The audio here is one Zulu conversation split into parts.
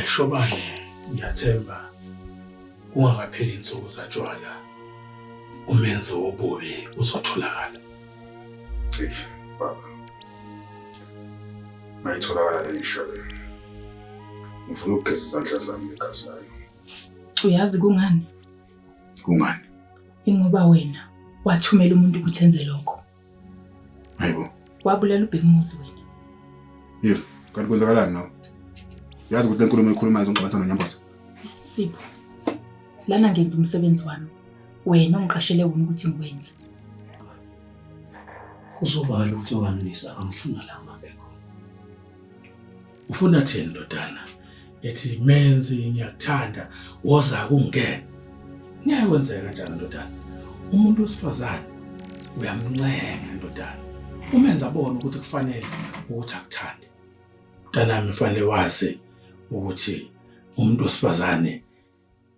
Shobane, ngiyathemba kungakapheli insuku zatshwala umenzi wobubi uzotholakala. Eish, baba. Mayitholakala le ngisho le. Ngifuna ukugeza izandla zami ngegazi layo. Uyazi kungani? Kungani? Ingoba wena wathumela umuntu ukuthi enze lokho. Hayibo. Wabulala uBhekumuzi wena. Yebo, kanti kwenzakalani nawe? Yazi ukuthi le nkulumo ekhulumayo izongixabanisa noNyambose. Sipho. Lana ngenza umsebenzi wami. Wena ongiqashele wona ukuthi ngiwenze. Kusobala ukuthi okamnisi akamfuna la ngihambe khona. Ufuna thini ndodana? Ethi menzi ngiyakuthanda woza kungena. Ngeke kwenzeka kanjalo ndodana. Umuntu wesifazane uyamncenga ndodana. Umenza abone ukuthi kufanele ukuthi akuthande. Mntanami kufanele wazi ukuthi umuntu wesifazane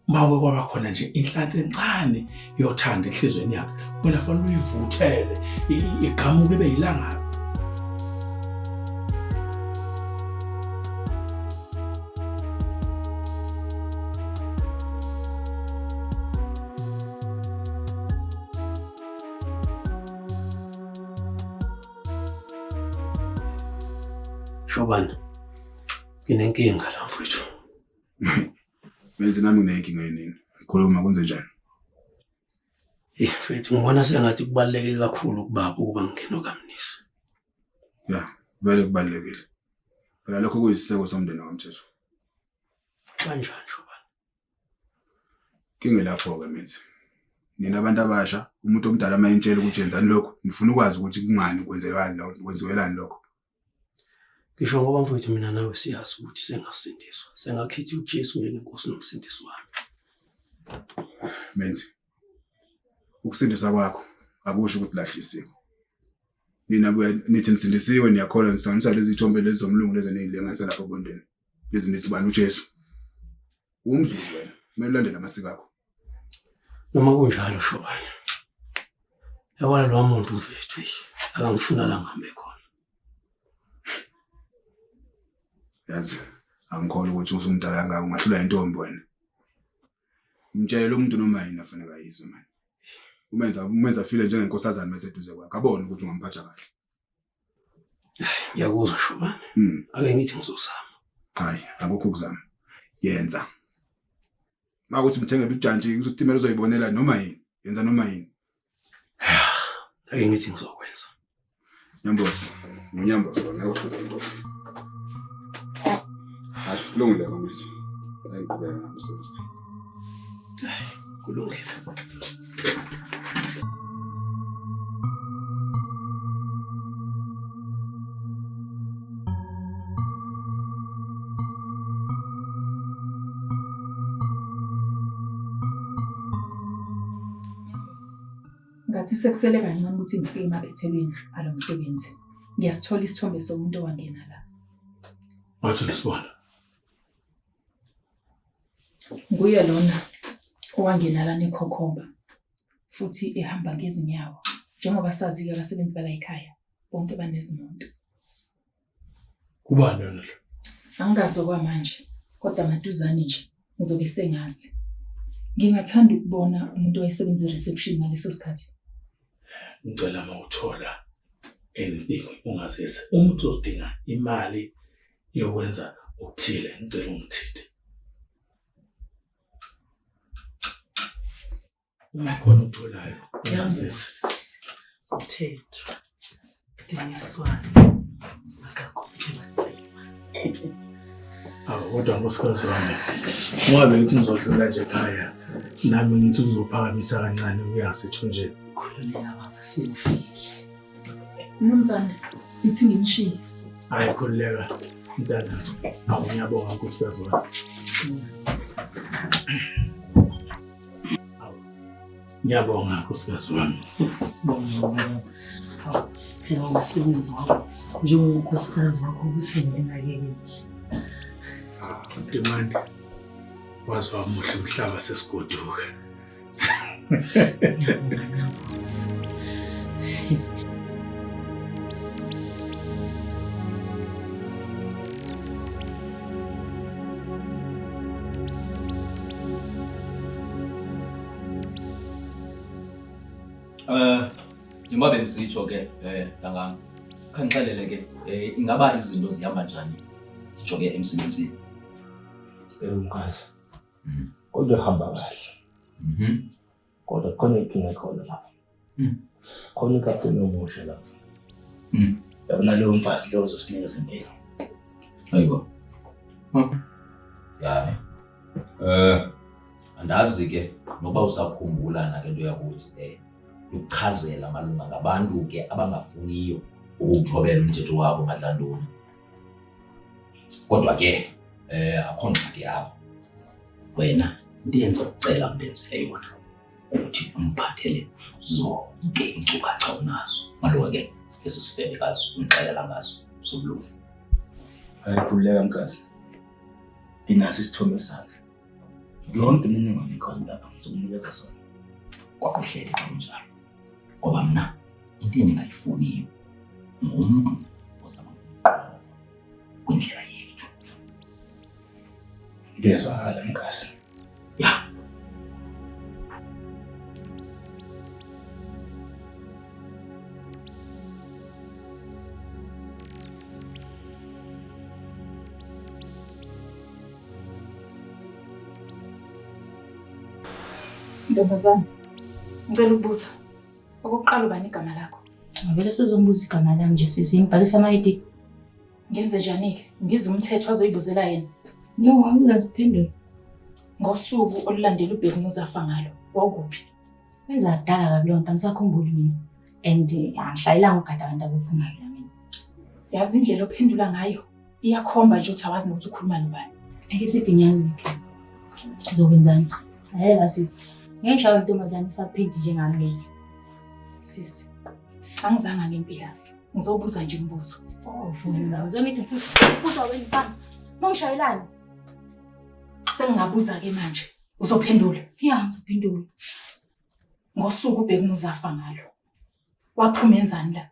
Mawe kwaba khona nje inhlansi encane yothando enhlizweni yakhe, wena fanele uyivuthele igqamuke ibe yilangabi. Shobana, nginenkinga la mfowethu. Menzi nami nginenkinga yeningi. Khuluma kwenze njani? Eh mfethu ngibona sengathi kubaluleke kakhulu kubaba ukuba ngingene kaMnisi. Ya, vele kubalulekile. Phela lokho kuyisiseko somndeni waMthetho. Kanjani Shobana? Kinge lapho-ke Menzi. Nina abantu abasha, umuntu omdala uma enitshela ukuthi yenzani lokho, nifuna ukwazi ukuthi kungani kwenzelwani lokho, kwenziwelani lokho. Ngisho ngoba mfowethu mina nawe siyazi ukuthi sengasindiswa, sengakhetha uJesu njengenkosi nomsindisi wami. Menzi, ukusindiswa kwakho akusho ukuthi lahla isiko. Nina buya nithi nisindisiwe niyakholwa nisihlanganisa lezi zithombe lezi zomlungu lezi eniyilenganisa lapho ebondeni. Lezi nithi ubani uJesu. Umzulu wena, kumele ulandele amasiko akho. Noma kunjalo Shobane. Yabona lo muntu mfethu eish, akangifuna la ngihambe khona. Yazi angikholwa ukuthi usumdala kangaka ungahlulwa intombi wena. Mtshele lo muntu noma yini afanele ayizwe manje. Umenza file njengenkosazana maseduze kwakhe abone ukuthi ungamphatha kahle. Ngiyakuzwa Shobane. Ake ngithi ngizozama. Hayi, akukho ukuzama. Yenza. Makuthi mthengele ujantshi uzotimela uzoyibonela noma yini. Yenza noma yini. Ake ngithi ngizokwenza. Nyambozi, ngunyambozi lona uhlupha intombi. Hayi, kulungile mamithi. Hayi ngiqhubeka nomsebenzi. Kulungile. Ngathi sekusele kancane ukuthi ngifike emaphethelweni alo msebenzi. Ngiyasithola isithombe somuntu owangena la. Wathi lesibona. Nguye lona owangena lana ekhokhoba futhi ehamba ngezinyawo. Njengoba sazi-ke abasebenzi bala ekhaya bonke banezimoto. Ubani yona lo? Angikazi okwamanje kodwa maduzane nje ngizobe sengazi. Ngingathanda ukubona umuntu owayesebenza e-reception ngaleso sikhathi. Ngicela uma uthola anything ungazise. Uma uzodinga imali yokwenza okuthile ngicela ungithinte. Uma khona okutholayo ungazise. Mthetho. Dingiswana. Makakhuluma nzima. Awu kodwa nkosikazi wami ngoba bengithi ngizodlula nje ekhaya nami ngithi uzophakamisa kancane ukuya ngasethunjeni. Khululeka baba sengifile. Mnumzane, ithi ngimshiye. Hayi khululeka mntana. Awu ngiyabonga nkosikazi wami. Awu, Ngiyabonga nkosikazi wami. Bonga baba. Hawu, phela umsebenzi wakho njengonkosikazi wakho ukuthi nginakekele. Demand waze wamuhle umhlaba sesigoduka. Ngiyabonga Nyambozi. Njengoba bendisitsho ke ntangam, khandixelele ke ingaba izinto zihamba njani nditsho ke emsebenzini. Mkazi. Kodwa ihamba kahle. Kodwa khona inkinga ekhona lapha. Khona ukapteni omusha lapha. Yabona lowo mfazi lo uzosinikeza inkinga. Ayibo. Yani. Andazi ke noba usakhumbula na ke nto yakuthi ukuchazela malunga ngabantu ke abangafuniyo ukuwuthobela umthetho wabo ngadlantoni. Kodwa ke akho ngxaki apho. Wena ndiyenza ukucela undenzele yona ukuthi umphathele zonke iinkcukacha unazo malunga ke eso sifebekazi undixelela ngaso somlungu. Hayi, khululeka mkazi, ndinaso isithombe sakhe. Yonke imininingwane ikhona lapha, ngizokunikeza sona. Kwakuhlele xa kunjalo, ngoba mna into endingayifuniyo ngumntu ozama umqobo kwindlela yethu. Ngiyezwakala mkazi. Ya. Ntombazane, ngicela ukubuza. Okokuqala ubani igama lakho? Vele sezombuza igama lami nje sisi, ngibhalisa ama-ID. Ngenze njani-ke? Ngizwe umthetho azoyibuzela yena. No, awuzenza uphendule. Ngosuku olulandela uBhekumuzi afa ngalo, wawukuphi? Wenza kudala kabi leyo nto, angisakhumbuli mina. And angihlalelanga ukugada abantu abaphumayo la mina. Yazi indlela ophendula ngayo iyakhomba nje ukuthi awazi nokuthi ukhuluma nobani. Ake sithi ngiyazi. Uzokwenzani? Lalela sisi. Ngeke ngishawe intombazane ifake phenti njengami le. Sisi, angizange ngempila. Ngizobuza nje imibuzo. Oh, funa. Uzongithi buza wena mfana. Mangishayelani? Sengingabuza ke manje. Uzophendula? Ya, ngizophendula. Ngosuku uBhekumuzi afa ngalo. Waphuma enzani la?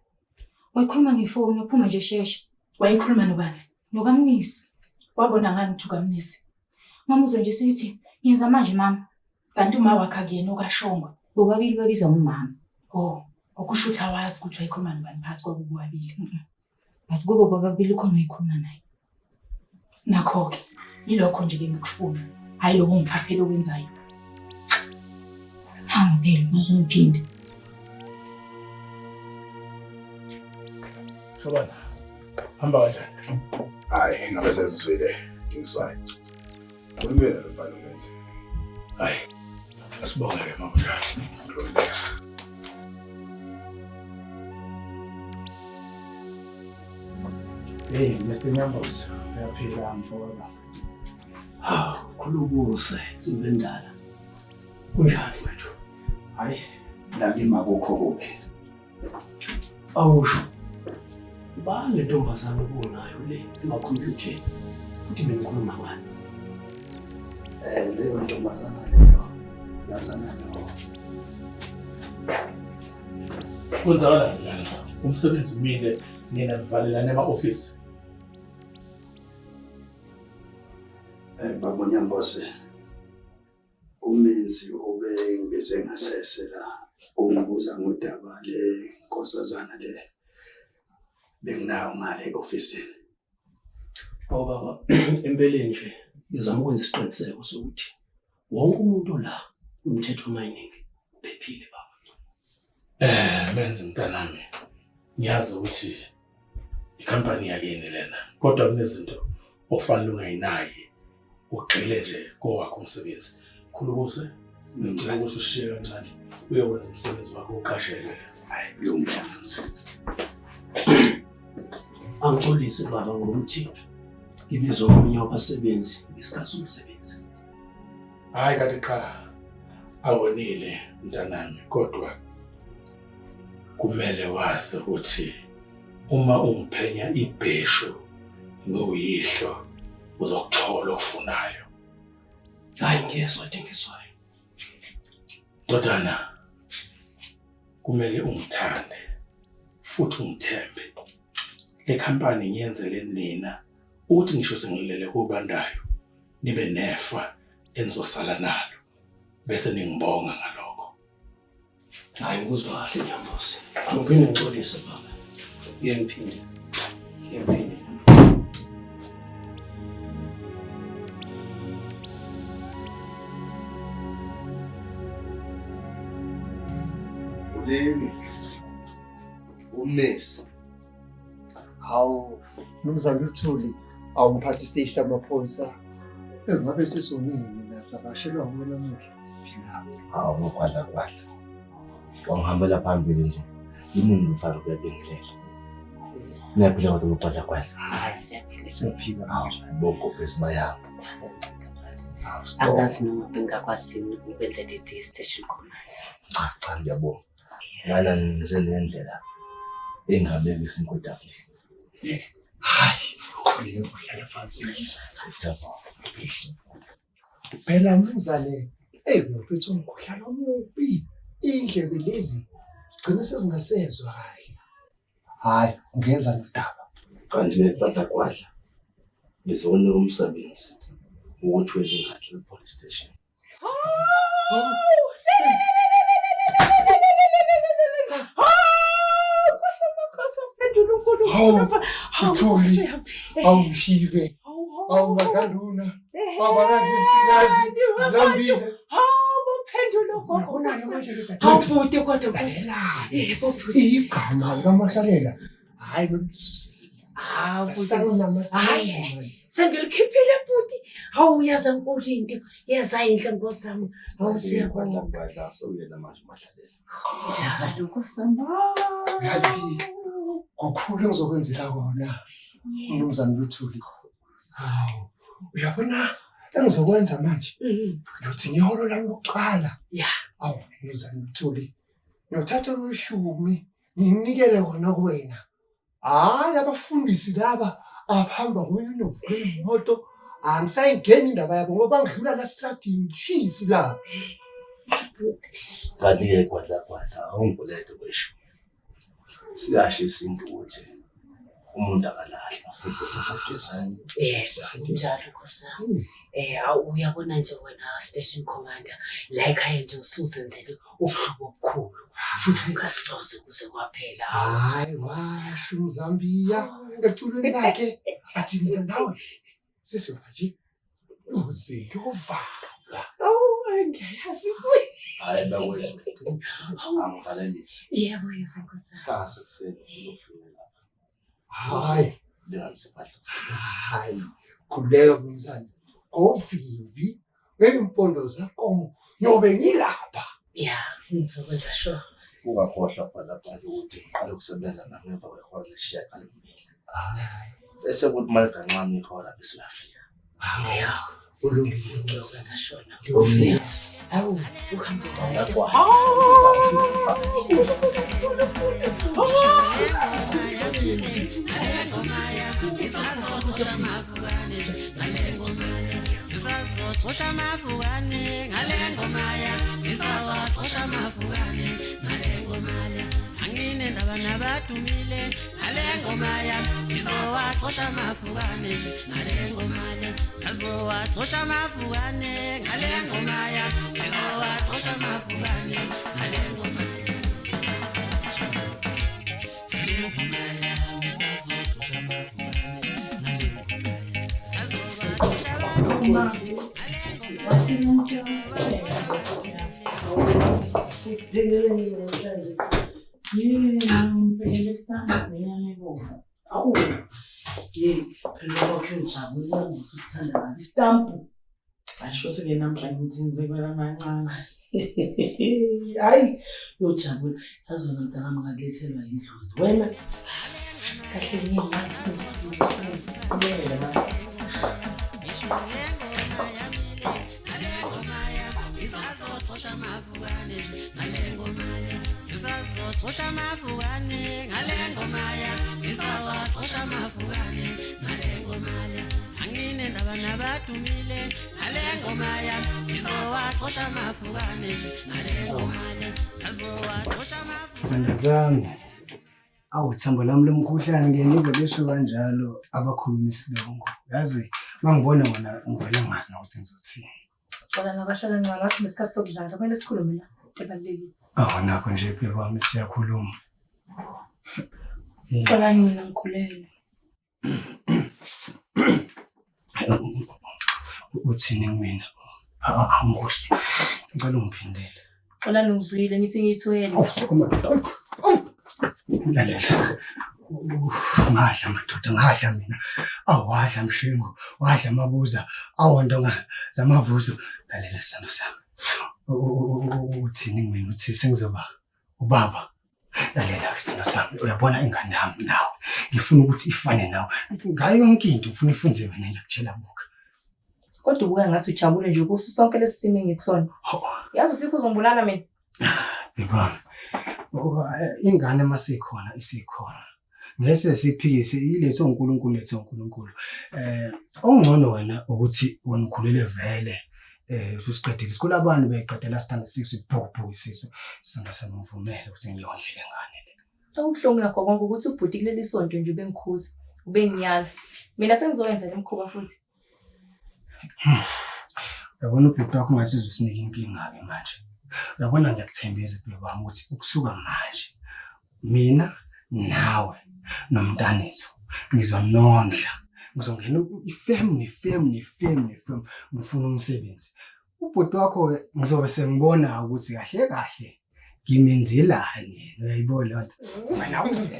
Wayikhuluma ngefoni, waphuma nje shesha. Wayikhuluma nobani? NokaMnisi. Wabona ngani ukuthi ukaMnisi? Mama uzwe nje sithi ngiyenza manje mama. Kanti uma wakhe akuyena okaShongwe. Bobabili babiza umama. Oh, okusho ukuthi awazi ukuthi wayikhuluma nobani phakathi kwabo bobabili. But kubo bobabili khona oyikhuluma naye. Nakho-ke, yilokho nje bengikufuna. Hhayi lokho ungiphaphela okwenzayo. Hamba phela, ungazongiphinda. Shobana, hamba kanjani? Hayi, ngabe sesizwile Kingsway. Khulumela lo mfana umenzi. Hayi, asibonge ke mama njalo. Khululeka. Hey, Mr. Nyambose, uyaphila mfowethu. Hawu, khulubuse insimbi endala. Kunjani mfowethu? Hayi, la kimi akukho kubi. Awusho. Ubani le ntombazane obunayo le emakhompyutheni futhi benikhuluma ngani? Leyo ntombazana leyo yazana no. Kwenzakalani lana? Umsebenzi umile nina nivalelane ema-ofisi. Baba Nyambose, uMenzi obengibize ngasese la ungibuza ngodaba le nkosazana le benginayo ngale e-ofisini. Awu baba, empeleni nje ngizama ukwenza isiqiniseko sokuthi wonke umuntu la umthetho mining uphephile baba. Menzi mntanami, ngiyazi ukuthi ikhampani yakini lena, kodwa kunezinto okufanele ungayinaki, ugxile nje kowakho umsebenzi. Khulubuse, ngicela ukuthi ushiye kancane uyokwenza umsebenzi wakho uqashelwe. Hayi, kulungile. Angixolise baba ngokuthi ngibize omunye wabasebenzi ngesikhathi somsebenzi. Hayi kanti qha awonile mntanami, kodwa kumele wazi ukuthi uma ungiphenya ibheshu ngiyihlo uzokuthola okufunayo. Hayi ngiyezwa into engizwayo. Ndodana, kumele ungithande futhi ungithembe. Le khampani ngiyenzele nina ukuthi ngisho sengilele kobandayo nibe nefa enizosala nalo bese ningibonga ngalokho. Hayi ngikuzwa kahle Nyambose. Angiphinde ngixolise baba. Ngeke ngiphinde. Ngeke ngiphinde. Ulimi. Umnesi. Hawu, Mnumzane Luthuli, awumphathi isiteshi samaphoyisa. Engabe sesonini mina savashelwa nguwe namuhla. Phila. Hawu ngokwadla kwadla. Wangihambela phambili nje. Imuntu mfana kuyabingelela. Niyaphila kodwa ngokwadla kwadla. Hayi siyaphila. Siyaphila. Hawu bongo bezimayabo. Angazi noma bengakwazi yini ukwenza le station command. Cha cha ngiyabonga. Ngana ngize nendlela engabeka isinkwa etafuleni. Hayi, khululeka uhlale phansi mnumzane. Siyabonga. Phela mnumzane, eyi ngiyophetha umkhuhlane omubi. Iy'ndlebe lezi zigcina sezingasezwa kahle. Hhayi, ungeza nodaba. Kanti ngekwadla kwadla ngizokunika umsebenzi ukuthi wezingadi kwi-police station. Hawu, Uthuli, awumshibe, awumakanduna, awumakangensikazi, zilambile. Unayo manje ke dadewethu. Hawu bhuti kodwa nkosi. Yebo bhuti. Igama likaMahlalela, hhayi bemsusile. Hawu bhuti. Sanginamathela Hhayi. manje. Sengilikhiphile bhuti. Hawu yaza nkulu into. Yaza inhle nkosi yami. Hawu siyabonga. Kwadla kwadla sewuyena manje uMahlalela. Njalo nkosi yami. Yazi kukhulu engizokwenzela kona mnumzane Luthuli. Hawu, uyabona engizokwenza manje ngiyothi ngiholo lami lokuqala. Ya. Awu mnumzane Luthuli, ngiyothatha lweshumi nginikele kona kuwena. Hhayi abafundisi laba abahamba ngoyunovu imoto angisayingeni indaba yabo ngoba ngidlula la stradini shisi la. Kanti-ke kwadla kwadla awungibolede kweshumi. Siyasho isintu ukuthi umuntu akalahlwa futhi esagezani. Yebo, njalo nkosi yami. Awu uyabona nje wena station commander, la ekhaya nje usuzenzele ubuhlobo obukhulu futhi ungasoze kuze kwaphela. Hayi washo uMzambiya eculweni lakhe athi mina nawe sesiyoba nje uze kuyovalwa. Awu ngiyayazi. Hhayi bakwethu angivalelise. Yebo, yebo nkosi yami. Kusasa ekuseni ngizokufika lapha. Hayi, Linganise phansi umsebenzi. hayi, khululeka mnumzane. Ngovivi ngeyimpondo zakomo ngiyobe ngilapha. Ya, ngizokwenza sure. Ungakhohlwa kwadla kwadla ukuthi ngiqale ukusebenza ngemva kwehora lesishiyagalombili. Hayi, Bese kuthi uma liganxame ihora bese uyafika. hayi, Ya, kulungile mnumzane. ngizokwenza sure. Umnisi. Hawu, uhambe Kwadla kahle. kwadla. Sisiphekele nini namhlanje sisi? Ngiphelele istambu nenyama ebomvu. Awu, ye, phela kwakhe ujabula ngokuthi usithanda kabi isitampu. Asho sike namhla ngithinze kwelamancane. Hayi, uyojabula. Yazi wena mntanami ngakulethelwa yidlozi. Wena kahle ngiyini. Kulungile mama. Sithando sami, awu thambo lami lomkhuhlane ngeke ngize besho kanjalo abakhuluma isilungu. Yazi mangibona wona ngivele ngingazi nokuthi ngizothini. Xola nabahlala ncane wathi nesikhathi sokudlala kumele sikhulume la. Into ebalulekile. Awu nakho nje bheki wami siyakhuluma. Eh, Xolani mina ngikhulelwe. Uthini kumina? Angikuzwa. Ngicela ungiphindele. Xolani ngizwile ngithi ngiyithwele. Awu sukuma. Awu. Lalela. Ngadla madoda ngadla mina. Awadla mshingo, wadla mabuza, awondonga zamavuzo. Lalela sithando sami. Uthini kumina? Uthi sengizoba ubaba. Lalela-ke sithando sami, uyabona ingane yami nawe. Ngifuna ukuthi ifane nawe. Ngayo yonke into ngifuna ifunze wena ngiyakutshela buka. Kodwa ubuka ngathi ujabule nje kuso sonke lesi simo engikusona. Yazi usikho uzongibulala mina. Bebami, ingane uma sikhona isikhona. Ngeke siphikise ilethe uNkulunkulu lethe uNkulunkulu. Eh okungcono wena ukuthi wena ukhulele vele eh ususiqedile isikole abantu beqedela standard 6 bhu bhu isisu. Sisanda samuvumela ukuthi ngiyondle le ngane le. Okubuhlungu nakho konke ukuthi ubhuti kuleli sonto nje ubengikhuza, ubengiyala. Mina sengizowenza le mkhuba futhi. Uyabona ubhuti wakho ngathi uzosinika inkinga-ke manje. Uyabona ngiyakuthembisa bheki wami ukuthi ukusuka manje mina nawe nomntanethu ngizonondla. Ngizongena ifemu nefemu nefemu nefemu ngifuna umsebenzi. Ubhuti wakho-ke ngizobe sengibona ukuthi kahle kahle ngimenzelani yena uyayibona leyo nto. Wena uze.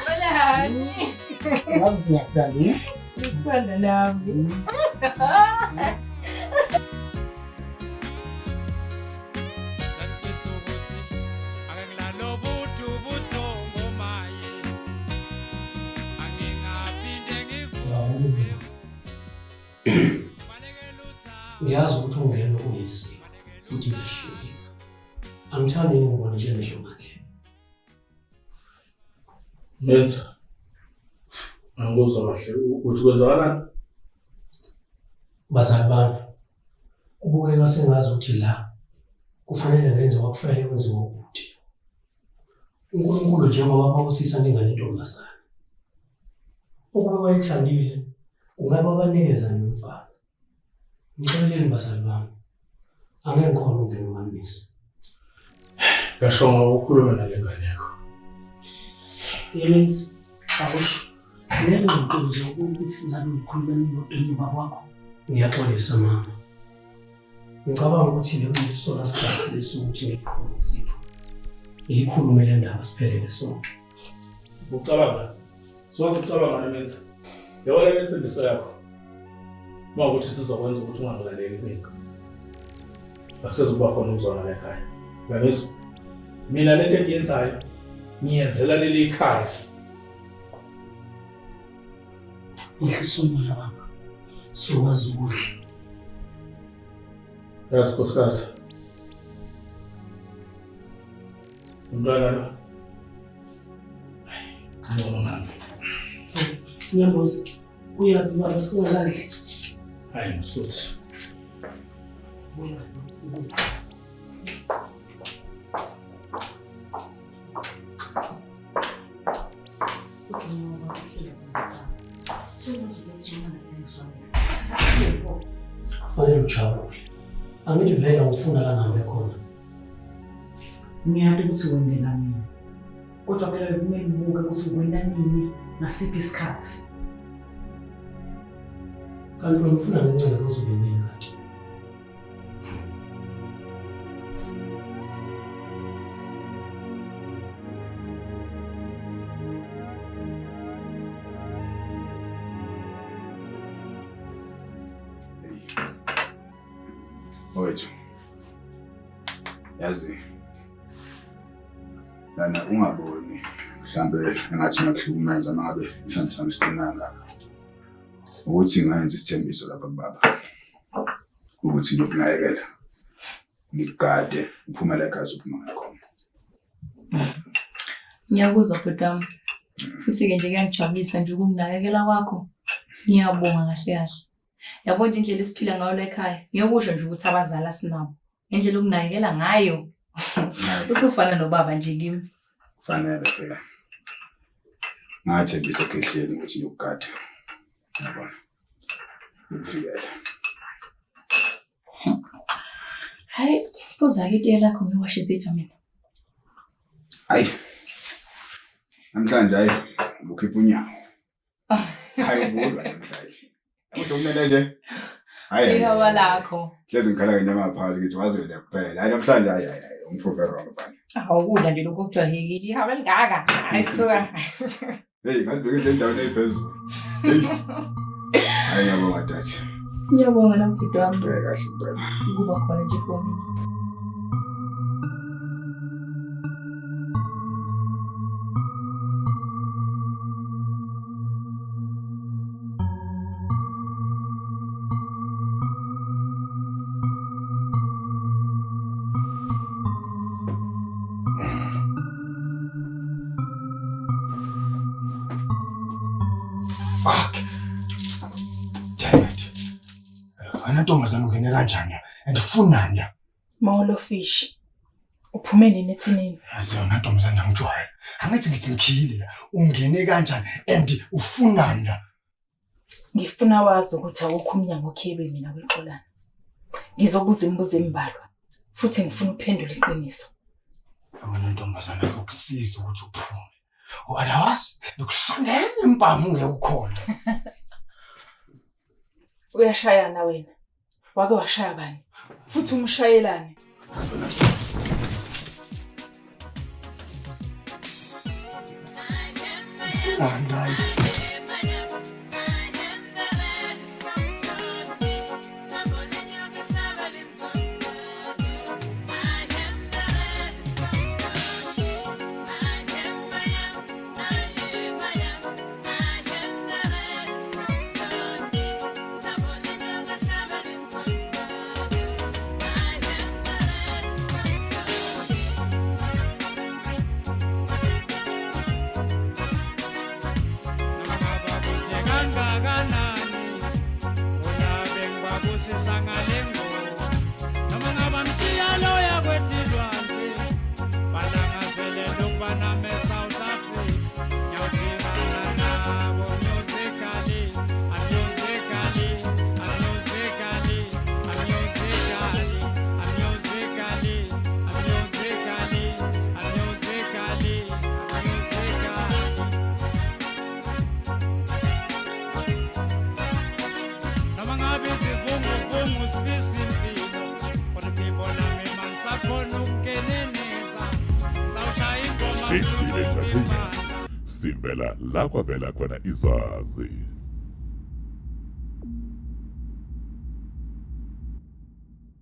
Xolani. Yazi ngiyakuthanda ne? Ngikuthanda nami. Sengifisa ukuthi ake ngilalobudu ubuthongo maye angingaphinde ngivuke. Ngiyazi ukuthi ungeno uyisiko futhi ngiyahluleka. Angithandi ngikubona njengehlongandlebe. Menza. Angikuzwa kahle uthi kwenzakalani? Bazali bami, kubukeka sengazi ukuthi la kufanele ngenze kwakufanele kwenziwe ubhuti. UNkulunkulu njengoba babusisa ngengane intombazane. Ukube wayethandile kungabe wabanikeza nomfana. Ngixoleleni bazali bami. Angeke ngikhona ukungena uMamisi. Kashonga ukhulume nale ngane yakho. Yelenzi, awusho. Le ngxoxo nje ukuthi ngabe ngikhuluma nimoto nobaba wakho. Ngiyaxolisa mama. Ngicabanga ukuthi bekuyisona sikhathi lesi ukuthi ngiqhume isithu. Ngiyikhulume le ndaba siphelele sonke. Ucabanga? Soze ucabanga Menzi. Yabona le nsindiso yakho. Uma ukuthi sizokwenza ukuthi ungangilaleli mina. Akusezukuba khona ukuzwana la ekhaya. Uyangizwa? Mina lento engiyenzayo ngiyenzela leli khaya. Yehlisa umoya baba. Sokwazi ukudla. Yazi nkosikazi. Umntwana lo. Ngcono ngami. Nyambozi, uyaphi baba singakadli? Hayi ngisuthi. Kufanele ujabule. Angithi vele ungifuna la ngihambe khona. Ngiyati ukuthi wendela mina. Kodwa phela bekumele ubuke ukuthi wenda nini ngasiphi isikhathi. Kanti wena ufuna ngincele kuzobe nini kanti? Mfowethu. Yazi lana ungaboni mhlambe engathi ngiyakuhlukumeza uma ngabe isandla sami siqina kangaka. Ukuthi ngayenza isithembiso lapha kubaba ukuthi ngiyokunakekela ngikugade uphumela ekhaya uzophuma ngakhona. Ngiyakuzwa bhuti wami. Futhi-ke nje kuyangijabulisa nje ukunginakekela kwakho. Ngiyabonga kahle kahle. Yabo nje indlela esiphila ngayo la ekhaya. Ngeke usho nje ukuthi abazali asinabo. Ngendlela okunakekela ngayo. Usufana nobaba nje kimi. Kufanele phela. Ngathembisa ekhehleni ukuthi ngiyokugada. Yabona. Ngikuvikele. Phuza-ke itiye lakho ngiwashe izitsha mina. Hayi. Namhlanje hayi ubukhipha unyawo. Hayi ubulwa namhlanje. Kodwa kumele nje. Hayi. Ihaba lakho. Hlezi ngikhala ngenyama phansi ngithi wazi wena kuphela. Hayi namhlanje hayi hayi hayi ungiprove wrong mfana. Awukudla nje lokhu okujwayelekile. Ihaba elingaka. Hayi suka. Hey ngathi bekudla endaweni ephezulu. Hey. Hayi ngiyabonga Dutch. Ngiyabonga nami bhuti wami. Bheka kahle impela. Ukuba khona nje for mina. Fuck. Damn it. Wena ntombazane ungene kanjani la? And ufunani la? Mawolo fish. Uphume nini ethinini? Yazi wena ntombazane angijwayele. Angithi ngithi ngikhile la. Ungene kanjani and ufunani la? Ngifuna wazi ukuthi awukho umnyango okhiyelwe mina kwixolana. Ngizobuza imibuzo embalwa futhi ngifuna uphendule iqiniso. Yabona ntombazane kuyokusiza ukuthi uphume. Otherwise ngikuhlangene impama ungeke ukhona. Uyashayana wena. Wake washaya bani? Futhi umshayelani? Ufunani la? Kangakanani ulabe ngibabusisa ngale ngoma noma ngaba mshiya loya kwetilwandle balangazelela ukuba nami eSouth Africa ngiyawudingana nabo musically I'm musically I'm musically I'm musically I'm musically I'm musically I'm musically I'm musically noma ngabe izivunguvungu zifisa impilo kodwa iphimbo lami mangisakhona ukungenenisa ngizawushaya ingoma Shade Entertainment sivela la kwavela khona izazi.